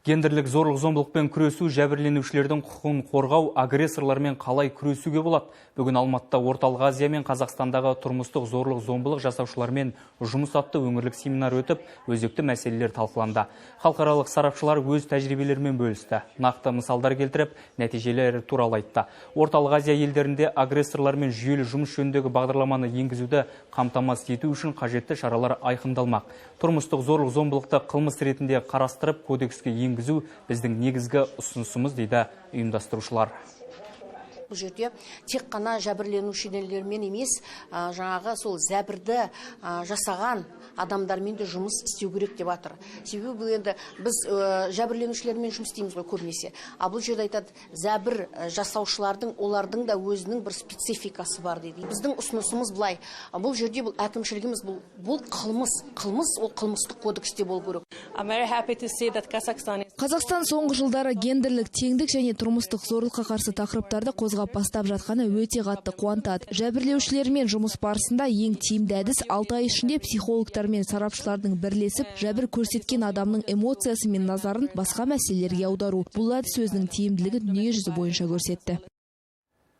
Гендерлік зорлық зомбылықпен күресу, жәбірленушілердің құқығын қорғау, агрессорлармен қалай күресуге болады? Бүгін Алматыда Орталық Азия мен Қазақстандағы тұрмыстық зорлық зомбылық жасаушылармен жұмыс атты өңірлік семинар өтіп, өзекті мәселелер талқыланды. Халықаралық сарапшылар өз тәжірибелерімен бөлісті. Нақты мысалдар келтіріп, нәтижелері туралы айтты. Орталық Азия елдерінде агрессорлармен жүйелі жұмыс жөніндегі бағдарламаны енгізуді қамтамасыз ету үшін қажетті шаралар айқындалмақ. Тұрмыстық зорлық зомбылықты қылмыс ретінде қарастырып, кодекске енгізу біздің негізгі ұсынысымыз, дейді ұйымдастырушылар. Бұл жерде тек қана жәбірленушілермен емес, жаңағы сол зәбірді жасаған адамдармен де жұмыс істеу керек деп жатыр. Себебі бұл енді біз жәбірленушілермен жұмыс істейміз ғой көбінесе. А бұл жерде айтады, зәбір жасаушылардың, олардың да өзінің бір спецификасы бар дейді. Біздің ұсынысымыз былай: бұл жерде бұл әкімшілік емес, бұл қылмыс. Қылмыс ол қылмыстық кодексте болу керек. Қазақстан соңғы жылдары гендерлік теңдік және тұрмыстық зорлыққа қарсы тақырыптарды қозғап бастап жатқаны өте қатты қуантады. Жәбірлеушілермен жұмыс барысында ең тиімді әдіс — 6 ай ішінде психологтар мен сарапшылардың бірлесіп, жәбір көрсеткен адамның эмоциясы мен назарын басқа мәселелерге аудару. Бұл әдіс өзінің тиімділігін дүниежүзі бойынша көрсетті.